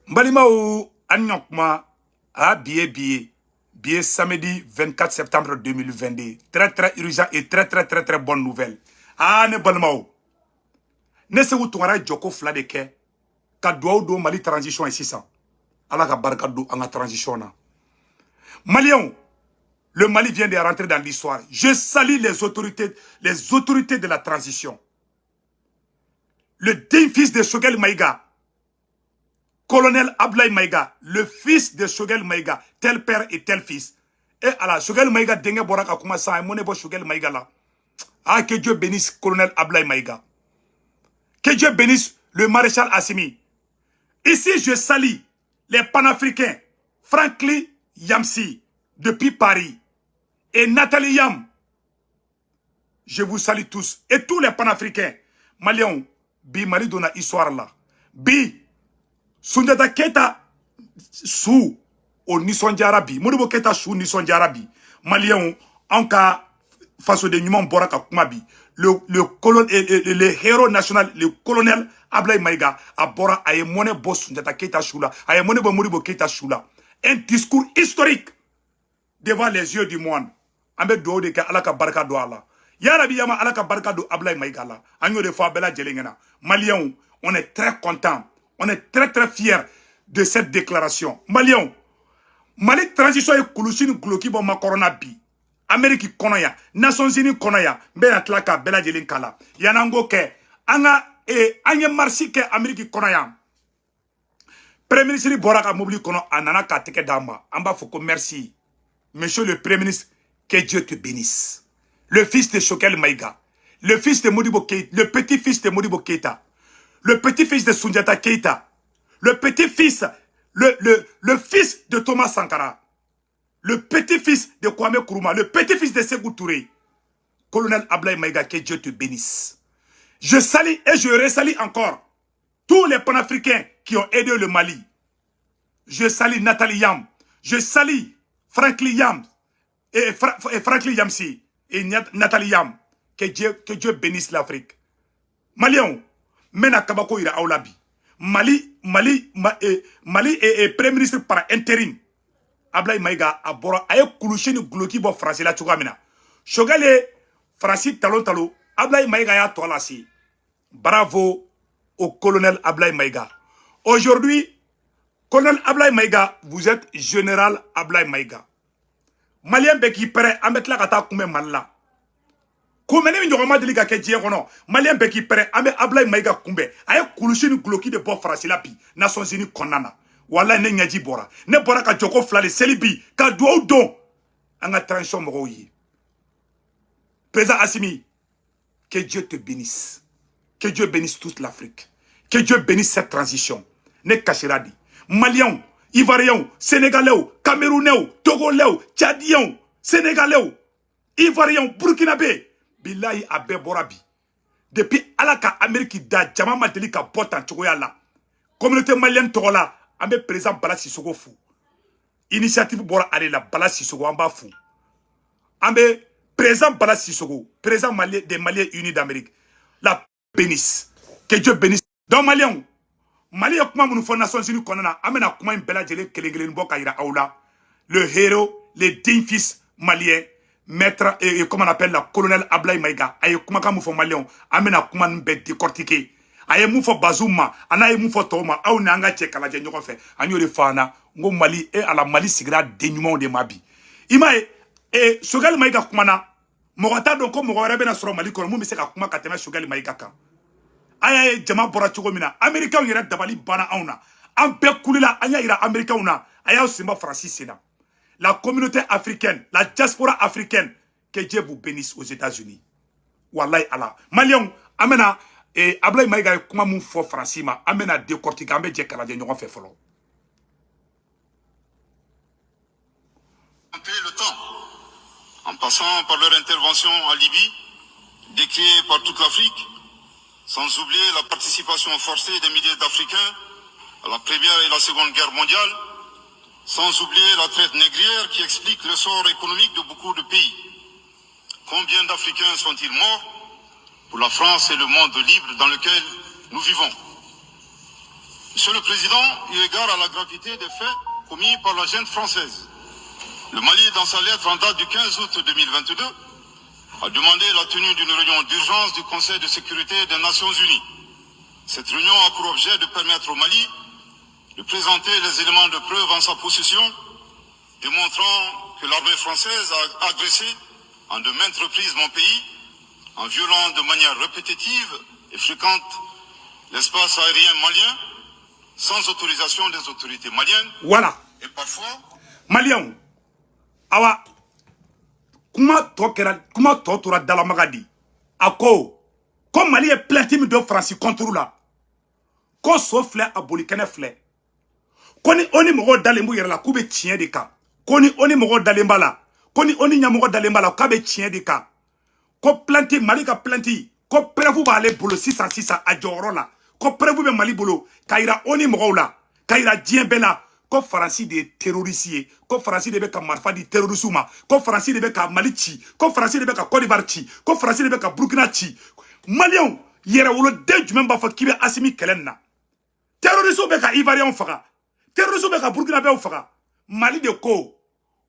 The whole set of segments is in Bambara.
N balimaw, an ni ɲɔgɔn a bi ye bi ye bi ye samedi 24 septembre 2022. Très très urgent et très très très très bonne nouvelle. Ah, ne balimaw, ne Seku Tunkara ye jɔko fila de kɛ ka duwawu don Mali transition ye sisan. Ala ka barika don an ka transition na. Maliens, le Mali vient de rentrer dans l'histoire. Je salue les autorités de la transition. Le digne fils de Choguel Maïga, colonel Ablaye Maïga, le fils de Choguel Maïga, tel père et tel fils. Et ala, Choguel Maïga denkɛ bɔra ka kuma sisan, a ye mun de bɔ Choguel Maïga la? Ah, que Dieu bénisse colonel Ablaye Maïga. Que Dieu bénisse le maréchal Assimi. Ici, je salue les panafricains Franklin Yamsi depuis Paris et Nathalie Yam. Je vous salue tous et tous les panafricains. Maliens, bi Mali donna histoire la. Bi Sunjata Keita su o nisɔndiyara bi. Modibo Keita su nisɔndiyara bi. Maliens, an ka fasoden ɲuman bɔra ka kuma bi. Le héros national, le colonel Ablaye Maïga, a bɔra, a ye mɔnɛ bɔ Sunjata Keita su la, a ye mɔnɛ bɔ Modibo Keita su la. Un discours historique devant les yeux du monde. An bɛ dugawu de kɛ, Ala ka barika don a la. Yarabi yama, Ala ka barika don Ablaye Maïga la. An y'o de fɔ a bɛɛ lajɛlen ɲɛna. Maliens, on est très content, on est très très fiers de cette déclaration. Maliens, Mali transition ye kulusi ni guloki bɔ makɔrɔ bi Amérique kɔnɔ yan, Nations Unies kɔnɔ yan. N bɛna tila k'a bɛɛ lajɛlen kala. Yan'an k'o kɛ, an ka an ye marche kɛ Amérique kɔnɔ yan. Premier ministre bɔra ka mobili kɔnɔ, a nana k'a tɛgɛ d'an ma. An b'a fɔ ko merci, monsieur le premier ministre, que Dieu te bénisse. Le fils de Choguel Maïga, le fils de Modibo Keïta, le petit-fils de Modibo Keïta, le petit-fils de Sundiata Keïta, le petit-fils, le fils de Thomas Sankara, le petit-fils de Kwame Nkrumah, le petit-fils de Sékou Touré, colonel Ablaye Maïga, que Dieu te bénisse. Je salue et je resalue encore tous les panafricains qui ont aidé le Mali. Je salue Nathalie Yam, je salue Franklin Yam et Franklin Yamsi et Nathalie Yam. Que Dieu bénisse l'Afrique. Maliens, n bɛna kabako yira aw la bi. Mali, ma, Mali et premier ministre par intérim Ablaye Maïga, a bɔra, a ye kulusi ni guloki bɔ Faransi la cogoya min na. Choguel ye Faransi talon talon, Ablaye Maïga y'a tɔ lase. Bravo au colonel Ablaye Maïga. Aujourd'hui, colonel Ablaye Maïga, vous êtes général Ablaye Maïga. Malien bɛɛ k'i pɛrɛ, an bɛ tila ka taa kunbɛn Mali la. Kunbɛnni min ɲɔgɔn ma deli ka kɛ diɲɛ kɔnɔ. Malien bɛɛ k'i pɛrɛ, an bɛ Ablaye Maïga kunbɛn. A ye kulusi ni guloki de bɔ Faransi la bi Nations Unies kɔnɔna na. Walayi, ne ɲɛji bɔra. Ne bɔra ka jɔko fila de seli bi ka duwawu don an ka transition mɔgɔw ye. Président Assimi, que Dieu te bénisse. Que Dieu bénisse toute l'Afrique. Que Dieu bénisse cette transition. Ne kasira di. Maliens, Ivoiriens, Sénégalais, Camerounais, Togolais, Tchadiens, Sénégalais, Ivoiriens, Burkinabé, bilahi, a bɛɛ bɔra bi. Depuis Ala ka Amérique da, jama ma deli ka bɔ tan cogoya la. Communauté malienne tɔgɔ la, an bɛ président Bala Sisoko fo. Initiative bɔra ale la, Bala Sisoko, an b'a fo. An bɛ président Bala Sisoko, président malien des Maliens unis d'Amérique. La bénisse. Que Dieu bénisse. Donc Maliens, Mali ye kuma minnu fɔ Nations Unies kɔnɔna na, an bɛna kuma in bɛɛ lajɛlen kelen kelen bɔ ka yira aw la. Le héros, le digne fils malien, maître et comment on appelle la colonel Ablaye Maïga, a ye kumakan mun fɔ Maliens, an bɛna kuma ninnu bɛɛ décortiquer. A ye mun fɔ Bazoum ma, a n'a ye mun fɔ tɔw ma, aw ni an ka cɛ k'a lajɛ ɲɔgɔn fɛ. An y'o de fɔ an na, n ko Mali e ala, Mali sigira den ɲumanw de ma bi. I m'a ye, e Choguel Maïga kumana, mɔgɔ t'a dɔn ko mɔgɔ wɛrɛ bɛna sɔrɔ Mali kɔnɔ mun bɛ se ka kuma ka tɛmɛ Choguel Maïga kan. A y'a ye jama bɔra cogo min na, Américains yɛrɛ dabali banna anw na. An bɛɛ kulila, an y'a yira Américains na, a y'aw sen bɔ Faransi sen na. La communauté africaine, la diaspora africaine, que Dieu vous bénisse aux États-Unis. Wallahi ala. Maliens, an bɛna Ablaye Maïga ye kuma mun fɔ Faransi ma, an bɛna décortiquer, an bɛ jɛ k'a lajɛ ɲɔgɔn fɛ fɔlɔ. Le temps, en passant par leur intervention en Libye, décriée par toute l'Afrique, sans oublier la participation forcée des milliers d'Africains à la Première et la Seconde Guerre mondiale, sans oublier la traite négrière qui explique le sort économique de beaucoup de pays. Combien d'Africains sont-ils morts pour la France et le monde libre dans lequel nous vivons? Monsieur le Président, eu égard à la gravité des faits commis par la junte française, le Mali, dans sa lettre en date du 15 août 2022, a demandé la tenue d'une réunion d'urgence du Conseil de sécurité des Nations Unies. Cette réunion a pour objet de permettre au Mali de présenter les éléments de preuve en sa possession, démontrant que l'armée française a agressé en de maintes reprises mon pays, en violant de manière répétitive et fréquente l'espace aérien malien, sans autorisation des autorités maliennes. Voilà. Et parfois. Maliens, awa, kuma tɔ kɛra, kuma tɔ tora dalamaga di. A ko ko Mali ye plainte min don Faransi contre la, ko so filɛ, a boli kɛnɛ filɛ. Ko ni ONU mɔgɔw dalen b'u yɛrɛ la k'u bɛ tiɲɛ de kan, ko ni ONU mɔgɔw dalen b'a la, ko ni ONU ɲɛmɔgɔ dalen b'a la k'a bɛ tiɲɛ de kan, ko plainte, Mali ka plainte, ko preuve b'ale bolo sisan sisan a jɔyɔrɔ la, ko preuve bɛ Mali bolo k'a yira ONU mɔgɔw la, k'a yira diɲɛ bɛɛ la ko Faransi de ye terroriste ye, ko Faransi de bɛ ka marifa di terroriste ma, ko Faransi de bɛ ka Mali ci, ko Faransi de bɛ ka Côte d'Ivoire ci, ko Faransi de bɛ ka Burkina ci. Maliyɛnw, yɛrɛwoloden jumɛn b'a fɔ k'i bɛ Asimi kɛlɛ nin na? Terroriste bɛ ka Ivoiriyɛnw faga, terroriste bɛ ka Burkinabɛw faga. Mali de ko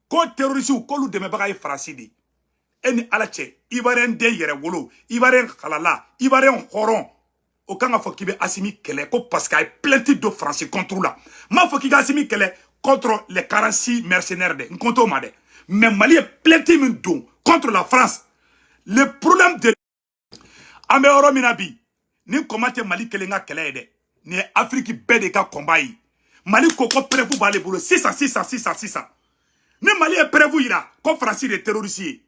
ko terroriste k'olu dɛmɛbaga ye Faransi de ye. E ni Ala cɛ, Ivoirien den yɛrɛ wolo, Ivoirien halala, Ivoirien hɔrɔn, o kan ka fɔ k'i bɛ Asimi kɛlɛ ko parce que a ye plainte don Faransi contre la? N m'a fɔ k'i ka Asimi kɛlɛ contre les 46 mercenaires dɛ, n ko t'o ma dɛ, mais Mali ye plainte min don contre la France, le problème de an bɛ yɔrɔ min na bi, ni combat tɛ Mali kelen ka kɛlɛ ye dɛ, nin ye Afiriki bɛɛ de ka combat ye. Mali ko ko preuve b'ale bolo sisan sisan sisan sisan. Ni Mali ye preuve yira ko Faransi de ye terroriste ye,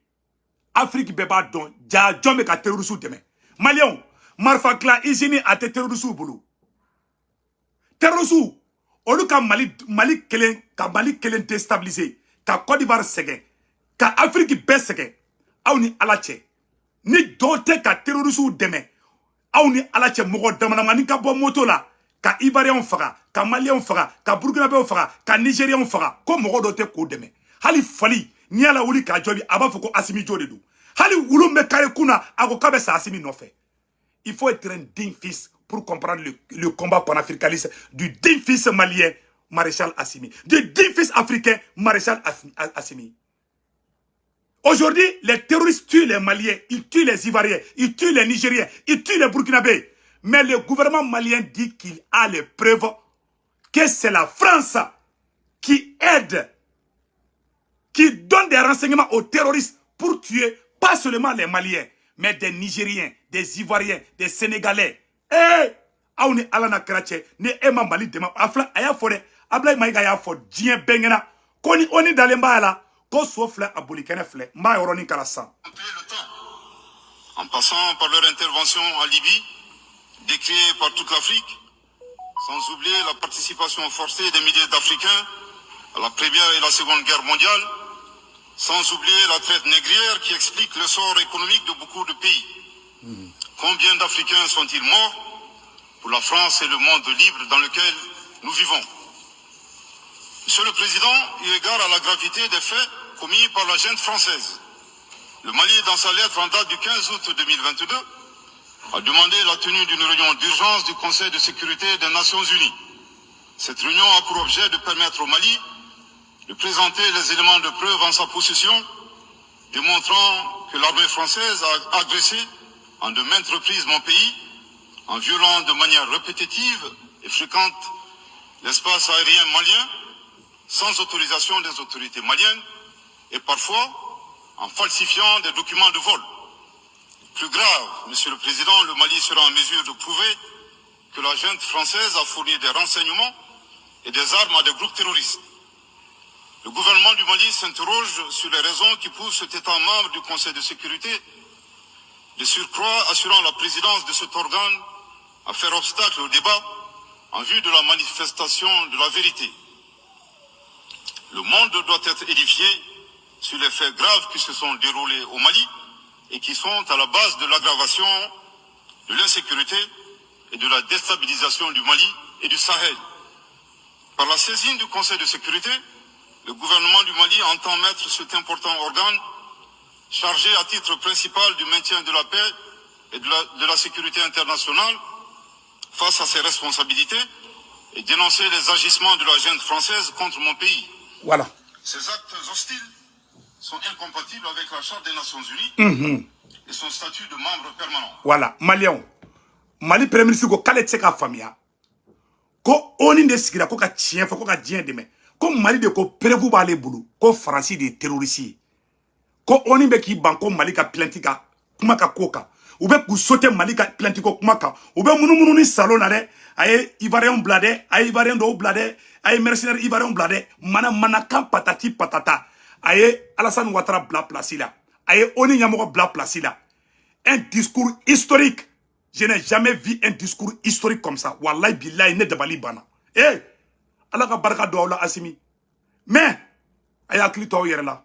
Afiriki bɛɛ b'a dɔn ja jɔn bɛ ka terroriste dɛmɛ. Maliyɛnw, marifa dilan usine a tɛ terroriste bolo. Terroriste olu ka Mali, Mali kelen ka Mali kelen déstabiliser, ka Côte d'Ivoire sɛgɛn, ka Afiriki bɛɛ sɛgɛn. Aw ni Ala cɛ, ni dɔw tɛ ka terroriste dɛmɛ, aw ni Ala cɛ, mɔgɔ damadamani ka bɔ moto la ka Ivoiriyɛnw faga, ka Maliyɛnw faga, ka Burkinabɛw faga, ka Nigériyɛnw faga, ko mɔgɔ dɔ tɛ k'o dɛmɛ. Hali fali n'i y'a lawuli k'a jaabi, a b'a fɔ ko Asimi jo de don. Hali wulu min bɛ kare kun na, a ko k'a bɛ sa Asimi nɔfɛ. Il faut être un digne fils pour comprendre le combat panafricaniste du digne fils malien maréchal Assimi, du digne fils africain maréchal Assimi. Aujourd'hui, les terroristes tuent les Maliens, ils tuent les Ivoiriens, ils tuent les Nigériens, ils tuent les Burkinabés. Mais le gouvernement malien dit qu'il a les preuves que c'est la France qui aide, qui donne des renseignements aux terroristes pour tuer pas seulement les Maliens, mais des Nigériens, des Ivoiriens, des Sénégalais. Eh! Aw ni Ala na kɛra cɛ, ni e ma Mali dɛmɛ, a filɛ, a y'a fɔ dɛ, Ablaye Mayiga y'a fɔ diɲɛ bɛɛ ɲɛna ko ni ONU dalen b'a la, ko so filɛ, a boli kɛnɛ filɛ. N b'a yɔrɔnin kala sisan. Le temps. En passant par leur intervention en Libye, décriée par toute l'Afrique, sans oublier la participation forcée des milliers d'Africains à la Première et la Seconde Guerre mondiale, sans oublier la traite négrière qui explique le sort économique de beaucoup de pays. Combien d'Africains sont-ils morts pour la France et le monde libre dans lequel nous vivons? Monsieur le Président, eu égard à la gravité des faits commis par la junte française, le Mali, dans sa lettre en date du 15 août 2022, a demandé la tenue d'une réunion d'urgence du Conseil de sécurité des Nations Unies. Cette réunion a pour objet de permettre au Mali de présenter les éléments de preuve en sa possession, démontrant que l'armée française a agressé en de maintes reprises mon pays, en violant de manière répétitive et fréquente l'espace aérien malien, sans autorisation des autorités maliennes, et parfois en falsifiant des documents de vol. Plus grave, Monsieur le Président, le Mali sera en mesure de prouver que la junte française a fourni des renseignements et des armes à des groupes terroristes. Le gouvernement du Mali s'interroge sur les raisons qui poussent cet État membre du Conseil de sécurité, de surcroît assurant la présidence de cet organe, à faire obstacle au débat en vue de la manifestation de la vérité. Le monde doit être édifié sur les faits graves qui se sont déroulés au Mali et qui sont à la base de l'aggravation de l'insécurité et de la déstabilisation du Mali et du Sahel. Par la saisine du Conseil de sécurité, le gouvernement du Mali entend mettre cet important organe, chargé à titre principal du maintien de la paix et de la sécurité internationale, face à ses responsabilités. et dénoncer les agissements de la junte française contre mon pays. Voilà. Ces actes hostiles sont incompatibles avec la Charte des Nations Unies et son statut de membre permanent. Voilà, Malien. Mali Premier ministre ko k'ale tɛ se k'a faamuya. Ko ONU de sigira ko ka tiɲɛ fɔ, ko ka diɲɛ dɛmɛ. Ko Mali de ko preuve b'ale bolo ko Faransi de ye terroriste ye. Ko ONU bɛ k'i ban ko Mali ka plainte ka kuma ka ko kan. U bɛ k'u sauter Mali ka plainte ko kuma kan. U bɛ munumunu ni salon na dɛ. A ye Ivoirien bila dɛ, a ye Ivoirien dɔw bila dɛ, a ye mercenaire Ivoirien bila dɛ. Mana manakan patati patata. A ye Alassane Ouattara bila place la. A ye ONU ɲɛmɔgɔ bila place la. Un discours historique. Je n'ai jamais vu un discours historique comme ça. Wallahi billahi, ne dabali banna. Eh, Ala ka barika don aw la, Assimi. Mais a y'a hakili to aw yɛrɛ la.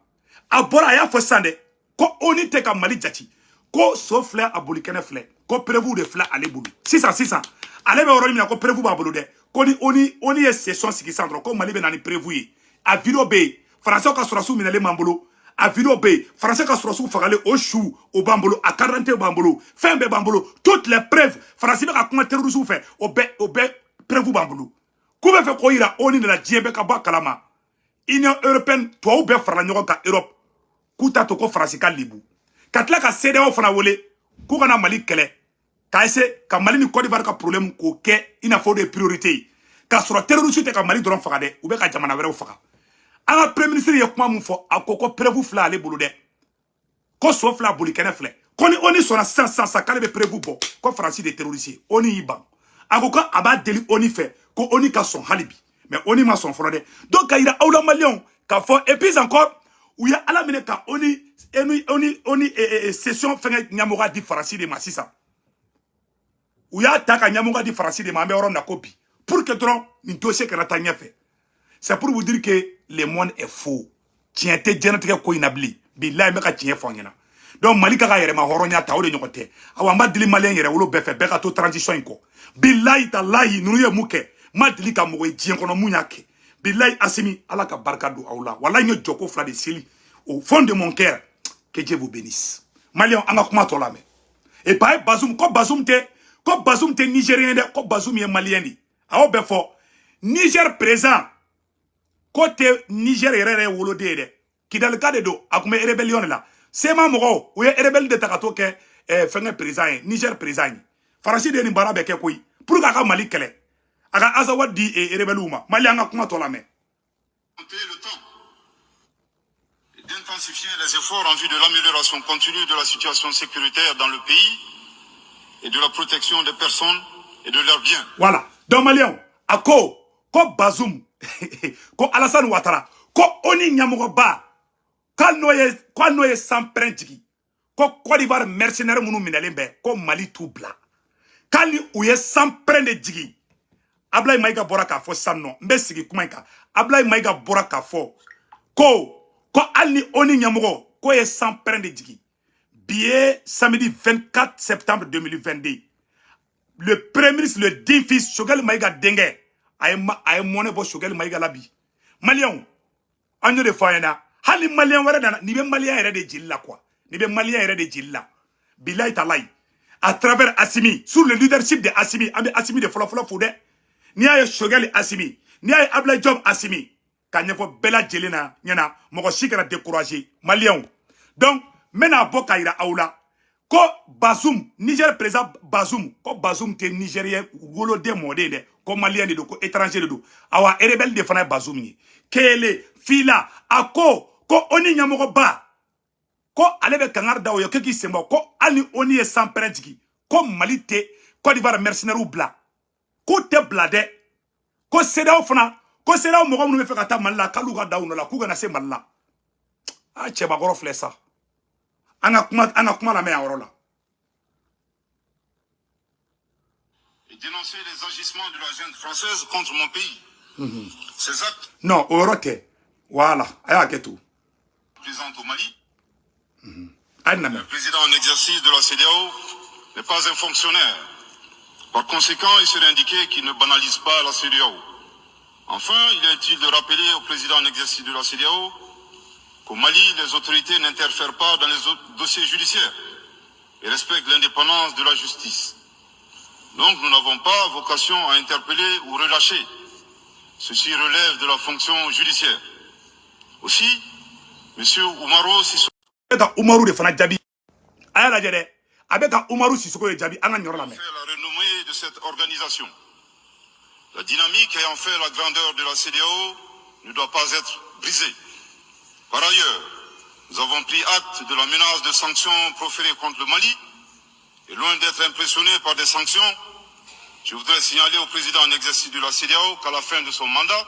A bɔra a y'a fɔ sisan dɛ ko ONU tɛ ka Mali jate. Ko so filɛ, a boli kɛnɛ filɛ, ko preuve de filɛ ale bolo. Sisan sisan ale bɛ yɔrɔ min na, ko preuve b'a bolo dɛ. Ko ni ONU ye session sigi sisan dɔrɔn, ko Mali bɛ na ni preuve ye. A vidéo bɛ yen, Faransiw ka sɔrɔsiw minɛlen b'an bolo. A vidéo bɛ yen, Faransi ka sɔrɔsiw fagalen, o su o b'an bolo, a carte d'identité b'an bolo, fɛn bɛɛ b'an bolo, toutes les preuves. Faransi bɛ ka kuma terroristes fɛ, o bɛɛ preuve b'an bolo. K'u bɛ fɛ k'o yira ONU de la, diɲɛ bɛɛ ka bɔ a kalama. Union européenne, tubabu bɛɛ farala ɲɔgɔn kan Europe, k'u t'a to ko Faransi ka libu. Ka tila ka CEDEAO fana wele k'u kana Mali kɛlɛ, k'a essayer ka Mali ni Côte d'Ivoire ka problème k'o kɛ i n'a fɔ o de ye priorité ye, k'a sɔrɔ terroriste tɛ ka Mali dɔrɔn faga dɛ, u bɛ ka jamana wɛrɛw faga. An ka premier ministre ye kuma mun fɔ? A ko ko preuve filɛ ale bolo dɛ, ko so filɛ, a boli kɛnɛ filɛ, ko ni ONU sɔnna sisan sisan sisan k'ale bɛ preuve bɔ ko Faransi de terroriste ye. ONU y'i ban. A ko ko a b'a deli ONU fɛ ko ONU ka sɔn hali bi, mais ONU ma sɔn fɔlɔ dɛ. Donc ka yira aw la, Maliyɛnw, k'a fɔ, et puis encore, u ye Ala minɛ ka ONU session fɛngɛ ɲɛmɔgɔ di Faransi de ma sisan. U y'a ta ka ɲɛmɔgɔ di Faransi de ma, an bɛ yɔrɔ min na ko bi, pour que dɔrɔn nin dossier kana taa ɲɛfɛ. C'est pour vous dire que le monde est faux. Tiɲɛ tɛ diɲɛlatigɛ ko in na bilen. Bilahi, n bɛ ka tiɲɛ fɔ an ɲɛna. Donc Mali ka ka yɛrɛma hɔrɔnya ta, o de ɲɔgɔn tɛ. Awa, n b'a deli Maliyɛn yɛrɛ wolo bɛɛ fɛ, bɛɛ ka to transition in kɔ. Bilahi talahi, ninnu ye mun kɛ, n ma deli ka mɔgɔ ye diɲɛ kɔnɔ mun y'a kɛ. Bilahi, Assimi, Ala ka barika don aw la. Walahi, n ye jɔko fila de seli au fond de mon cœur. Que Dieu vous bénisse. Maliyɛnw, an ka kuma tɔ lamɛn. Et puis Bazoum, ko Bazoum tɛ Nigérien dɛ, ko Bazoum ye Maliyɛn de. A y'o bɛɛ fɔ. Niger président ko tɛ Niger yɛrɛ yɛrɛ woloden ye dɛ, Kidalika de don. A tun bɛ rébellion de la. CMA mɔgɔw, u ye rebelle de ta ka t'o kɛ fɛnkɛ président ye, Niger président ye. Faransi de ye nin baara bɛɛ kɛ koyi, pour que a ka Mali kɛlɛ, a ka Azawad di rebelle ma. Mali, an ka kuma tɔ lamɛn. Le temps d'intensifier les efforts en vue de l'amélioration continue de la situation sécuritaire dans le pays et de la protection des personnes et de leurs biens. Voilà. Donc Maliyɛnw, a ko ko Bazoum, ko Alassane Ouattara, ko ONU ɲɛmɔgɔba, k'ale n'o ye sanpɛrɛn jigin, ko Côte d'Ivoire mercenaire minnu minɛlen bɛ, ko Mali t'u bila, k'ale u ye sanpɛrɛn de jigin. Ablaye Mayiga bɔra k'a fɔ sisan nɔ, n bɛ sigi kuma in kan. Ablaye Mayiga bɔra k'a fɔ ko hali ni ONU ɲɛmɔgɔ k'o ye sanpɛrɛn de jigin. Bi ye samedi 24 septembre 2022. Le premier ministre, le digne fils Choguel Maïga denkɛ, a ye mɔnɛ bɔ Choguel Maïga la bi. Maliyɛnw, an y'o de fɔ a ɲɛna. Hali Maliyɛn wɛrɛ nana, n'i bɛ Maliyɛn yɛrɛ de jeli la quoi, n'i bɛ Maliyɛn yɛrɛ de jeli la, bilayi talayi, à travers Assimi, sous le leadership de Assimi. An bɛ Assimi de fɔlɔ fɔlɔ fo dɛ. N'i y'a ye Choguel Assimi, n'i y'a ye Ablaye Diop Assimi, k'a ɲɛfɔ bɛɛ lajɛlen na ɲɛna, mɔgɔ si kana décourager, Maliyɛnw. Donc n bɛna bɔ k'a yira aw la ko Bazoum, Niger président Bazoum, ko Bazoum tɛ Nigérien woloden mɔden dɛ, ko Maliyɛn de don, ko étranger de don. Awa, rebelle de fana ye Bazoum ye. Kele fila, a ko ko ONU ɲɛmɔgɔba, ko ale bɛ kangari da o ye, ko k'i sen bɔ, ko hali ni ONU ye sanpɛrɛn jigin, ko Mali tɛ Côte d'Ivoire mercenaires bila, k'u tɛ bila dɛ. Ko CEDEAO fana, ko CEDEAO mɔgɔ minnu bɛ fɛ ka taa Mali la, k'olu ka da u nɔ la, k'u kana se Mali la. A cɛbakɔrɔ filɛ sa. An ka kuma lamɛn a yɔrɔ la. Et dénoncer les agissements de la junte française contre mon pays. Ces actes Non, o yɔrɔ tɛ. Voilà, a y'a kɛ to. présents au Mali, A ye nin lamɛn. le président en exercice de la CEDEAO n'est pas un fonctionnaire. Par conséquent, il serait indiqué qu'il ne banalise pas la CEDEAO. Enfin, il est utile de rappeler au président en exercice de la CEDEAO qu'au Mali, les autorités n'interfèrent pas dans les autres dossiers judiciaires et respectent l'indépendance de la justice. Donc nous n'avons pas vocation à interpeller ou relâcher. Ceci relève de la fonction judiciaire. Aussi, M. Oumaro Sissoko... Ka Umaru de fana jaabi, a y'a lajɛ dɛ, a bɛ ka Umaru Sisoko de jaabi. An ka nin yɔrɔ lamɛn. Fait la renommée de cette organisation. La dynamique ayant fait la grandeur de la CEDEAO ne doit pas être brisée. Par ailleurs, nous avons pris acte de la menace de sanctions proférée contre le Mali et, loin d'être impressionnés par des sanctions, je voudrais signaler au président en exercice de la CEDEAO qu'à la fin de son mandat,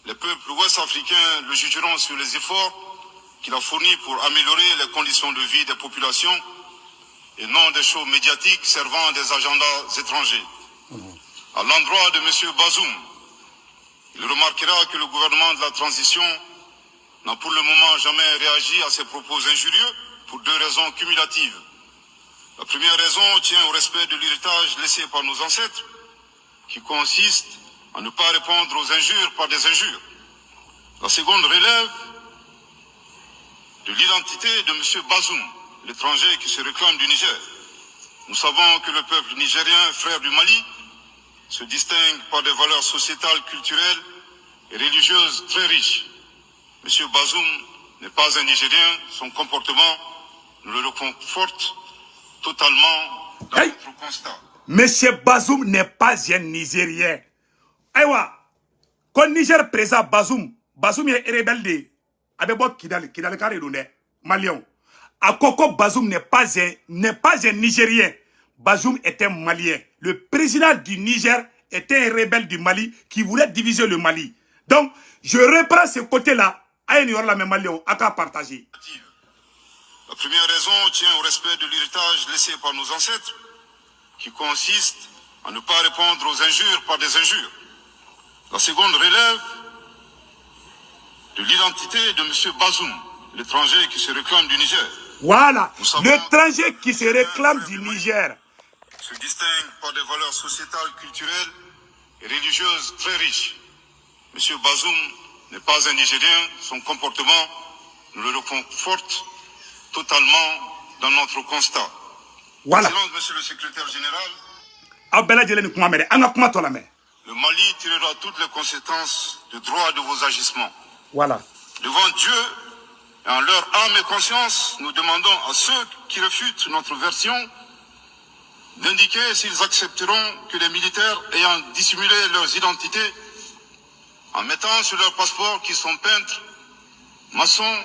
les peuples ouest-africains le jugeront sur les efforts qu'il a fournis pour améliorer les conditions de vie des populations et non des shows médiatiques servant des agendas étrangers. À l'endroit de M. Bazoum, il remarquera que le gouvernement de la transition n'a pour le moment jamais réagi à ses propos injurieux pour deux raisons cumulatives. La première raison tient au respect de l'héritage laissé par nos ancêtres, qui consiste à ne pas répondre aux injures par des injures. La seconde relève de l'identité de M. Bazoum, l'étranger qui se réclame du Niger. Nous savons que le peuple nigérien, frère du Mali, se distingue par des valeurs sociétales, culturelles et religieuses très riches. M. Bazoum n'est pas un Nigérien, son comportement nous le réconforte totalement dans Hey! notre constat. Monsieur Bazoum n'est pas un Nigérien. Ayiwa, ko Niger président Bazoum, Bazoum ye rebelle de ye. A bɛ bɔ Kidali, Kidali ka de don dɛ, Maliyɛnw. A ko ko Bazoum n'est pas un Nigérien. Bazoum est un Malien. Le président du Niger était un rebelle du Mali qui voulait diviser le Mali. Donc, je reprends ce côté-là. A ye nin yɔrɔ lamɛn, Maliyɛnw, a k'a partager. La première raison tient au respect de l'héritage laissé par nos ancêtres, qui consiste à ne pas répondre aux injures par des injures. La seconde relève de l'identité de M. Bazoum, l'étranger qui se réclame du Niger. Voilà, Nous savons l'étranger qui se que le réclame frère du du Mali Niger. Se distingue par des valeurs sociétales, culturelles et religieuses très riches. M. Bazoum n'est pas un Nigérien, son comportement nous le réconforte totalement dans notre constat. Voilà. Excellence, Monsieur le Secrétaire général, Aw bɛɛ lajɛlen ni kuma mɛn dɛ, an ka kuma tɔ lamɛn. Le Mali tirera toutes les conséquences de droit de vos agissements. Voilà. Devant Dieu et en leur âme et conscience, nous demandons à ceux qui réfutent notre version d'indiquer s'ils accepteront que les militaires ayant dissimulé leurs identités en mettant sur leur passeport qu'ils sont peintres, maçons,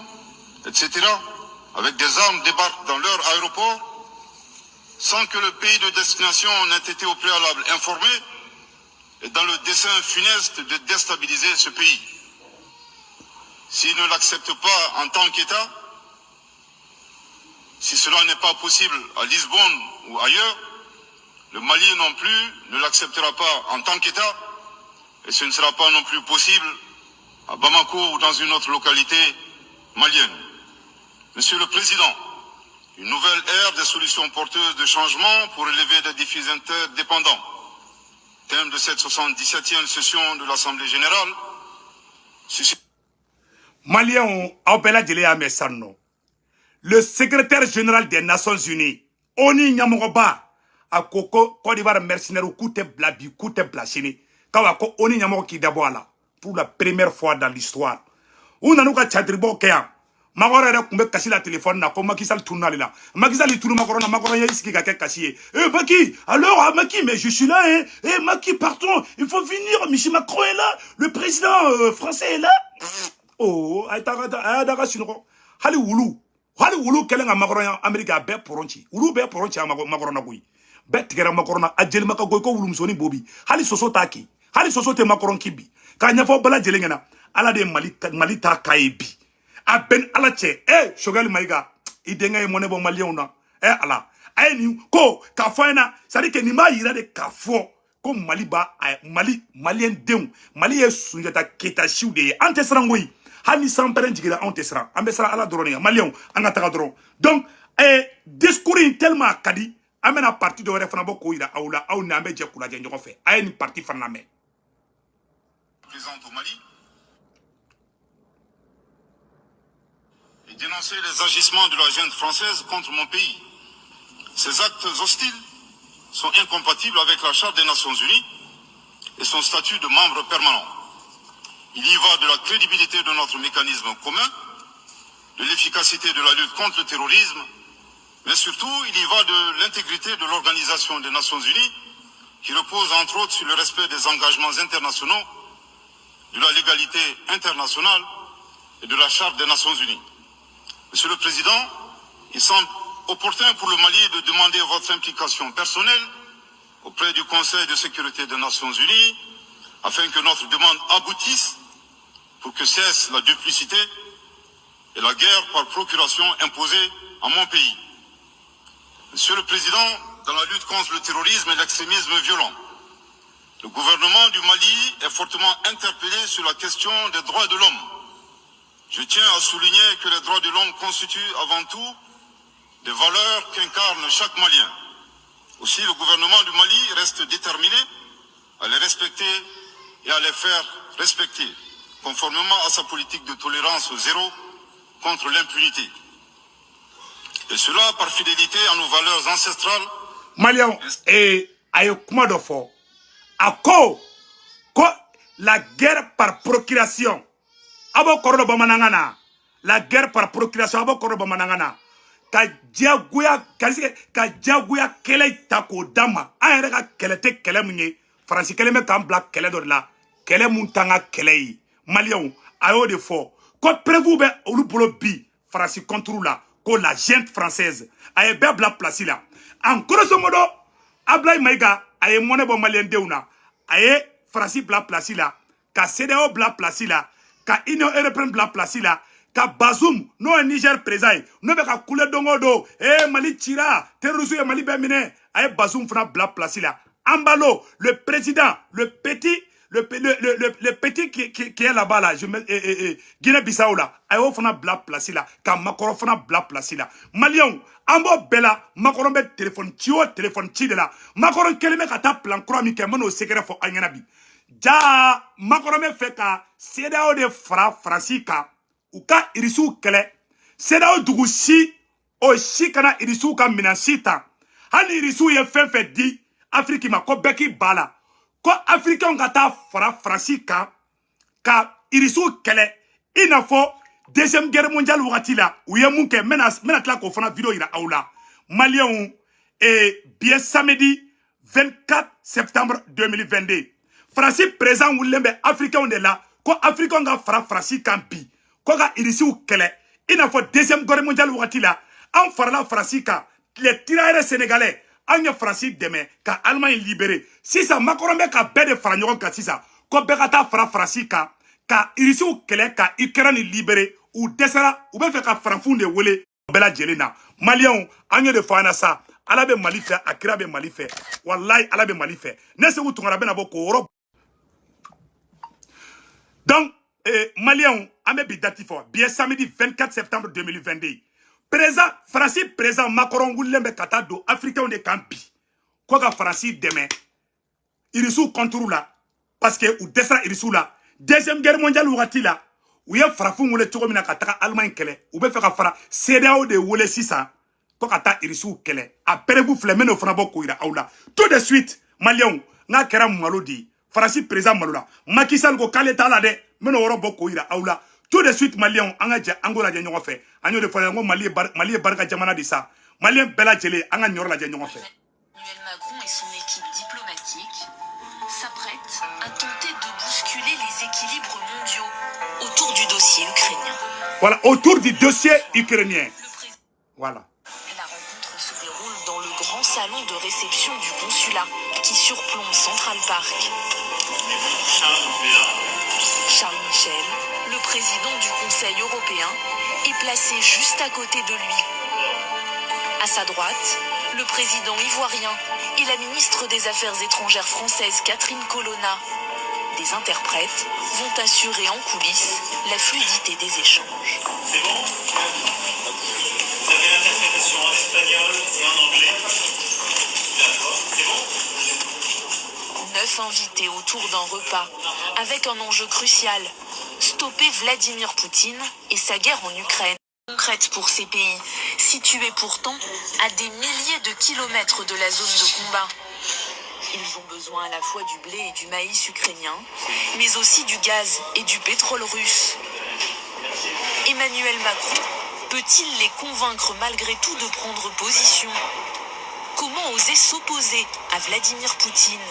etc., avec des armes débarquent dans leur aéroport sans que le pays de destination n'ait été au préalable informé et dans le dessein funeste de déstabiliser ce pays. S'ils ne l'acceptent pas en tant qu'État, si cela n'est pas possible à Lisbonne ou ailleurs, le Mali non plus ne l'acceptera pas en tant qu'État et ce ne sera pas non plus possible à Bamako ou dans une autre localité malienne. Monsieur le Président, une nouvelle ère des solutions porteuses de changement pour relever des défis interdépendants. Thème de cette 77e session de l'Assemblée générale. Maliyɛnw, aw bɛɛ lajɛlen y'a mɛn sisan nɔ. Le secrétaire général des Nations Unies, ONU ɲɛmɔgɔba, a ko ko Côte d'Ivoire mercenaires k'u tɛ bila bi, k'u tɛ bila sini. K'awa ko ONU ɲɛmɔgɔ k'i dabɔ a la. Pour la première fois dans l'histoire. U nan'u ka cadiribaw kɛ yan. Macron yɛrɛ tun bɛ kasi la téléphone na ko Macky Sall tununa ale la. Macky Sall tunu Macron na, Macron y'i sigi ka kɛ kasi ye. Eh Macky, alors ah, Macky, mais je suis là, hein. Eh Macky, pardon, il faut venir, monsieur Macron est là, le président français est là. Oh, a taga a daga sunɔgɔ. Hali wulu, hali wulu kɛlen ka Macron ya Amérique a bɛɛ pɔrɔn ci. Wulu bɛɛ pɔrɔn ci a Macron na koyi. Bɛɛ tigɛra Macron na, a jelima ka goyi ko wulumusonin bo bi. Hali soso t'a ki. Hali soso tɛ Macron ki bi. K'a ɲɛfɔ bɛɛ lajɛlen ɲɛna. Ala de ye Mali Mali ta k'a ye bi. A bɛɛ ni Ala cɛ. Eh, Choguel Maïga, i denkɛ ye mɔnɛ bɔ Maliyɛnw na. Eh Ala, a ye nin ko k'a fɔ an ɲɛna, c'est à dire que nin b'a yira de k'a fɔ ko Mali b'a Mali Maliyɛn denw, Mali ye Sunjata Keyita siw de ye. An tɛ siran koyi. Hali ni san pɛrɛn jiginna, anw tɛ siran. An bɛ siran Ala dɔrɔn de ɲɛ. Maliyɛnw, an ka taga dɔrɔn. Donc, discours in tellement a ka di, an bɛna partie dɔ wɛrɛ fana bɔ k'o yira aw la, aw ni an bɛ jɛ k'u lajɛ ɲɔgɔn fɛ. A ye nin partie fana lamɛn. Présente au Mali et dénoncer les agissements de la junte française contre mon pays. Ces actes hostiles sont incompatibles avec la Charte des Nations Unies et son statut de membre permanent. Il y va de la crédibilité de notre mécanisme commun, de l'efficacité de la lutte contre le terrorisme, mais surtout il y va de l'intégrité de l'Organisation des Nations Unies, qui repose entre autres sur le respect des engagements internationaux, de la légalité internationale et de la Charte des Nations Unies. Monsieur le Président, il semble opportun pour le Mali de demander votre implication personnelle auprès du Conseil de sécurité des Nations Unies afin que notre demande aboutisse pour que cesse la duplicité et la guerre par procuration imposée à mon pays. Monsieur le Président, dans la lutte contre le terrorisme et l'extrémisme violent, le gouvernement du Mali est fortement interpellé sur la question des droits de l'homme. Je tiens à souligner que les droits de l'homme constituent avant tout des valeurs qu'incarne chaque Malien. Aussi, le gouvernement du Mali reste déterminé à les respecter et à les faire respecter, conformément à sa politique de tolérance zéro contre l'impunité. Et cela par fidélité à nos valeurs ancestrales. Maliyɛnw, a ye kuma dɔ fɔ. A ko ko la guerre par procuration, a b'o kɔrɔ dɔ bamanankan na. La guerre par procuration, a b'o kɔrɔ dɔ bamanankan na. Ka diyagoya ka se ka diyagoya kɛlɛ ta k'o d'a ma, an yɛrɛ ka kɛlɛ tɛ kɛlɛ min ye. Faransi kɛlen bɛ k'an bila kɛlɛ dɔ de la, kɛlɛ mun t'an ka kɛlɛ ye. Maliyɛnw, a y'o de fɔ ko preuve bɛ olu bolo bi Faransi contre la, ko la junte française a ye bɛɛ bila place la. En grosso modo, Ablaye Maïga a ye mɔnɛ bɔ maliyɛndenw na. A ye Faransi bila place la, ka CEDEAO bila place la, ka Union européenne bila place la, ka Bazoum, n'o ye Niger président ye, n'o bɛ ka kule don o don, Mali cira, terroriste ye Mali bɛɛ minɛ, a ye Bazoum fana bila place la. Embalo, le président, le petit le, le, le, le, le petit qui est là-bas là, je me, Guinée-Bissau là, a y'o fana bila place la, ka Macron fana bila place la. Maliyɛnw, an b'o bɛɛ la, Macron bɛ téléphone ci o téléphone ci de la. Macron kɛlen bɛ ka taa plan kura min kɛ, n bɛn'o secret fɔ an ɲɛna bi. Ja Macron bɛ fɛ ka CEDEAO de fara Faransi kan, u ka Irisiw kɛlɛ. CEDEAO dugu si o si kana Irisiw ka minɛn si ta. Hali ni Irisiw ye fɛn fɛn di Afiriki ma, ko bɛɛ k'i ba la, ko Afirikɛnw ka taa fara Faransi kan ka Irisiw kɛlɛ, i n'a fɔ Deuxième Guerre mondiale wagati la u ye mun kɛ. N bɛna tila k'o fana vidéo yira aw la. Maliyɛnw, bi ye samedi 24 septembre 2022. Faransi président wulilen bɛ Afirikɛnw de la ko Afirikɛnw ka fara Faransi kan bi, ko ka Irisiw kɛlɛ, i n'a fɔ Deuxième Guerre mondiale wagati la an farala Faransi kan. Les tirailleurs sénégalais, an ye Faransi dɛmɛ ka Allemagne libérer. Sisan Macron bɛ ka bɛɛ de fara ɲɔgɔn kan sisan, ko bɛɛ ka taa fara Faransi kan ka Irisiw kɛlɛ, ka Ukraine libérer. U dɛsɛra, u bɛ fɛ ka faranfinw de wele bɛɛ lajɛlen na. Maliyɛnw, an y'o de fɔ an na sa. Ala bɛ Mali fɛ, a kira bɛ Mali fɛ, walayi Ala bɛ Mali fɛ. Ne Segu Tunkara bɛna bɔ k'o yɔrɔ. Donc maliyɛnw, an bɛ bi date fɔ. Bi ye samedi 24 septembre 2022. Président Faransi, président Macron wulilen bɛ ka taa don Africains de kan bi, ko ka Faransi dɛmɛ Irisiw contre la, parce que u dɛsɛra Irisiw la. Deuxième Guerre mondiale wagati la, u ye farafinw wele cogo min na ka taga Allemagne kɛlɛ, u bɛ fɛ ka fara CEDEAO de wele sisan ko ka taa Irisiw kɛlɛ. A preuve filɛ, n bɛn'o fana bɔ k'o yira aw la tout de suite. Maliyɛnw, n'a kɛra malo de ye, Faransi président malo la. Macky Sall ko k'ale t'a la dɛ. N bɛn'o yɔrɔ bɔ k'o yira aw la tout de suite. Maliyɛnw, an ka jɛ an k'o lajɛ ɲɔgɔn fɛ. An y'o de fɔ, n ko Mali ye, Mali ye barika jamana de sa. Maliyɛn bɛɛ lajɛlen, an ka nin yɔrɔ lajɛ ɲɔgɔn fɛ. Emmanuel Macron et son équipe diplomatique s'apprêtent à tenter de bousculer les équilibres mondiaux autour du dossier ukrainien. Voilà, autour du dossier ukrainien. Le président. Voilà. La rencontre se déroule dans le grand salon de réception du consulat qui surplombe Central Park. Charles Michel, le président du Conseil européen, est placé juste à côté de lui. À sa droite, le président ivoirien et la ministre des Affaires étrangères française Catherine Colonna. Des interprètes vont assurer en coulisses la fluidité des échanges. C'est bon. Vous avez l'interprétation en espagnol et en anglais. D'accord, c'est bon. Neuf invités autour d'un repas, avec un enjeu crucial: stopper Vladimir Poutine et sa guerre en Ukraine. Concrète pour ces pays, situés pourtant à des milliers de kilomètres de la zone de combat. Ils ont besoin à la fois du blé et du maïs ukrainien, mais aussi du gaz et du pétrole russe. Emmanuel Macron peut-il les convaincre malgré tout de prendre position? Comment oser s'opposer à Vladimir Poutine?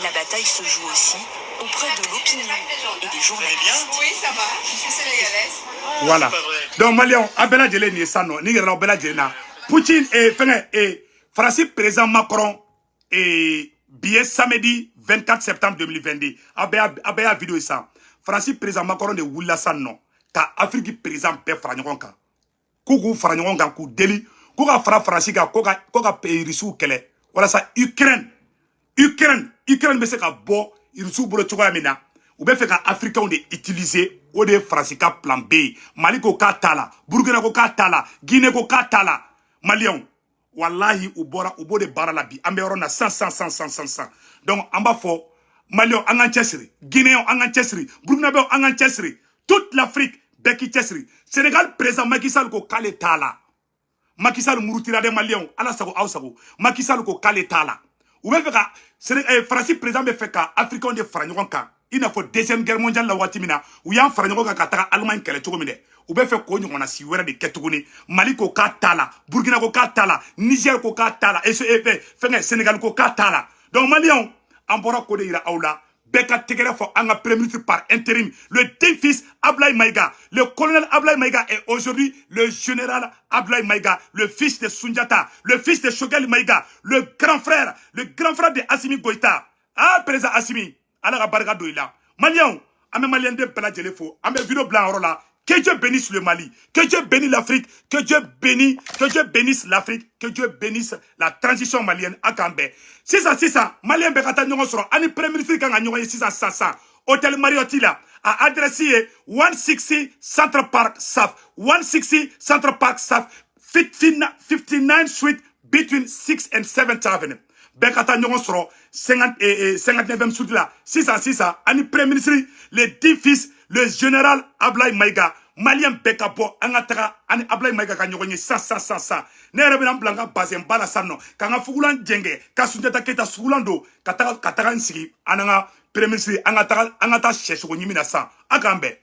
La bataille se joue aussi auprès de l'opinion et des journalistes. Oui, ça va. Je suis sénégalaise. Voilà. Donc Malien, a bɛɛ lajɛlen nin ye sisan nɔ, ni yɛrɛ la, bɛɛ lajɛlen na. Poutine et fɛngɛ et Faransi président Macron et bi ye samedi 24 septembre 2022, a bɛɛ y'a vidéo ye sisan. Faransi président Macron de wulila sisan nɔ ka Afrique président bɛɛ fara ɲɔgɔn kan, k'u fara ɲɔgɔn kan, k'u deli k'u ka fara Faransi kan, ko ka Rusiw kɛlɛ walasa Ukraine bɛ se ka bɔ Rusiw bolo cogoya min na. U bɛ fɛ ka Africains de utiliser. O de ye Faransi ka plan B ye. Mali ko k'a t'a la, Burukina ko k'a t'a la, Guinée ko k'a t'a la. Maliyɛnw, walahi, u bɔra, u b'o de baara la bi. An bɛ yɔrɔ na san san san san san san. Donc an b'a fɔ, Maliyɛnw, an k'an cɛsiri. Guinéens, an k'an cɛsiri. Burkinabɛw, an k'an cɛsiri. Toute l'Afrique, bɛɛ k'i cɛsiri. Sénégal président Macky Sall ko k'ale t'a la. Macky Sall murutira dɛ. Maliyɛnw, Ala sago aw sago. Macky Sall ko k'ale t'a la. U bɛ fɛ ka Faransi président bɛ fɛ ka Africains de fara ɲɔgɔn kan, i n'a fɔ Deuxième Guerre mondiale la, waati min na u y'an fara ɲɔgɔn kan ka taga Allemagne kɛlɛ cogo min dɛ. U bɛ fɛ k'o ɲɔgɔnna si wɛrɛ de kɛ tuguni. Mali ko k'a t'a la, Burkina ko k'a t'a la, Niger ko k'a t'a la, fɛngɛ, Sénégal ko k'a t'a la. Donc Maliyɛnw, an bɔra k'o de yira aw la. Bɛɛ ka tɛgɛrɛ fɔ an ka premier ministre par intérim, le digne fils Ablaye Maïga, le colonel Ablaye Maïga et aujourd'hui le général Ablaye Maïga, le fils de Sundiata, le fils de Choguel Maïga, le grand frère de Assimi Goïta. Ah, président Assimi, Ala ka barika don i la. Maliyɛnw, an bɛ Maliyɛn den bɛɛ lajɛlen fo. An bɛ vidéo bila yɔrɔ la. Que Dieu bénisse le Mali, que Dieu bénisse l'Afrique, que Dieu bénisse, que Dieu bénisse l'Afrique, que Dieu bénisse la transition malienne. A k'an bɛn. Sisan sisan, Maliyɛn bɛɛ ka taa ɲɔgɔn sɔrɔ. Ani premier ministre kan ka ɲɔgɔn ye sisan sisan sisan. Hôtel Marriott la. A adresse ye 160 Central Park South. 160 Central Park South. 59 Street between 6 and 7th Avenue. Bɛɛ ka taa ɲɔgɔn sɔrɔ 50 59e Street la sisan sisan, ani premier ministre, le digne fils, le général Ablaye Maïga. Maliyɛn bɛɛ ka bɔ, an ka taga ani Ablaye Maïga ka ɲɔgɔn ye sisan sisan sisan sisan. Ne yɛrɛ bɛna n bila n ka bazɛn ba la sisan nɔ, ka n ka fugulan jɛngɛ, ka Sunjata Keyita sugulan don, ka taga n sigi an n'an ka premier ministre, an ka taga sɛsogo ɲimi na sisan. A k'an bɛn.